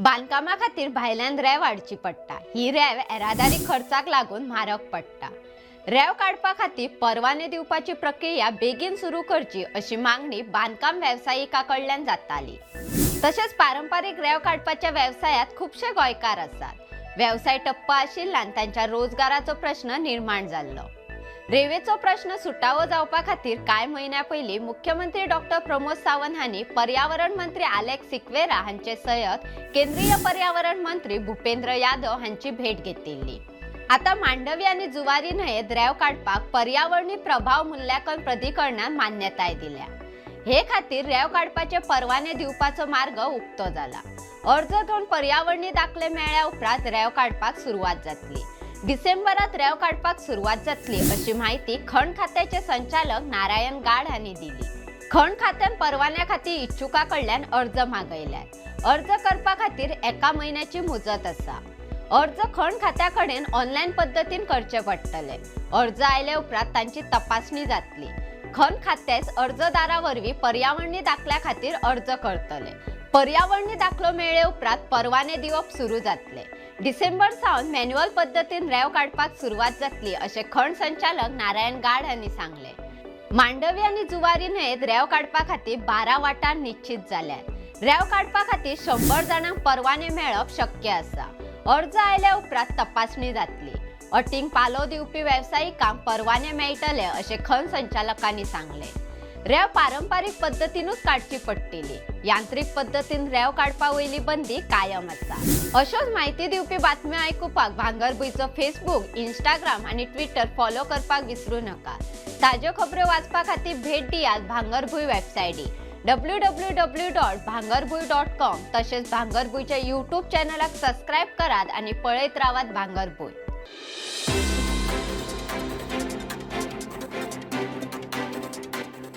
बांदकामा खातीर भायल्यान रेंव हाडची पडटा. ही रेंव येरादारी खर्चाक लागून म्हारग पडटा. रेंव काडपा खातीर परवाने दिवपाची प्रक्रिया बेगीन सुरू करची अशी मागणी बांदकाम वेवसायिकां कडल्यान जाताली. तशेंच पारंपारीक रेंव काडपाच्या वेवसायांत खुबशे गोंयकार आसात. वेवसाय ठप्प आशिल्ल्यान तांच्या रोजगाराचो प्रश्न निर्माण जाल्लो. रेंवेचो प्रश्न सुटावो जावपा खातीर कांय म्हयन्यां पयलीं मुख्यमंत्री डॉक्टर प्रमोद सावंत हांणी पर्यावरण मंत्री आलेक्स सिक्वेरा हांचे सयत केंद्रीय पर्यावरण मंत्री भूपेंद्र यादव हांची भेट घेतिल्ली. आतां मांडवी आनी जुवारी न्हंयेंत रेंव काडपाक पर्यावरणी प्रभाव मुल्यांकन प्राधिकरणान मान्यताय दिल्या. हे खातीर रेंव काडपाचे परवाने दिवपाचो मार्ग उक्तो जाला. अर्ज घेवन पर्यावरणी दाखले मेळ्ळ्या उपरांत रेंव काडपाक सुरवात जातली. डिसेंबरात रेंव काडपाक सुरवात जातली अशी माहिती खण खात्याचे संचालक नारायण गाड हांणी दिली. खण खात्यान परवान्या खातीर इच्छुका कडल्यान अर्ज मागयल्यात. अर्ज करपा खातीर एका म्हयन्याची मुजत आसा. अर्ज खण खात्या कडेन ऑनलायन पद्दतीन करचे पडटले. अर्ज आयले उपरांत तांची तपासणी जातली. खण खात्याच अर्जदारा वरवीं पर्यावरणी दाखल्या खातीर अर्ज करतले. पर्यावरणी दाखलो मेळ्ळे उपरांत परवाने दिवप सुरू जातले. डिसेंबर सावन मॅन्युअल पद्दतीन रेंव काडपाक सुरवात जातली अशें खण संचालक नारायण गाड हांणी सांगलें. मांडवी आनी जुवारी न्हंयेंत रेंव काडपा खातीर 12 वाठार निश्चीत जाल्यात. रेंव काडपा खातीर 100 जाणांक परवाने मेळप शक्य आसा. अर्ज आयल्या उपरांत तपासणी जातली. अटींक पाळो दिवपी वेवसायिकांक परवाने मेळटले अशें खण संचालकांनी सांगलें. रेंव पारंपारीक पद्दतीनूच काडची पडटली. यांत्रिक पद्दतीन रेंव काडपा वयली बंदी कायम आसा. अश्योच म्हायती दिवपी बातम्यो आयकुपाक भांगरभूंयचो फेसबूक, इंस्टाग्राम आनी ट्विटर फॉलो करपाक विसरू नका. ताज्यो खबऱ्यो वाचपा खातीर भेट दियात भांगरभूंय वेबसायटी www.bhangarbhuin.com. तशेंच भांगरभूंयच्या युट्यूब चॅनलाक सबस्क्रायब करात आनी पळयत रावात भांगरभूंय.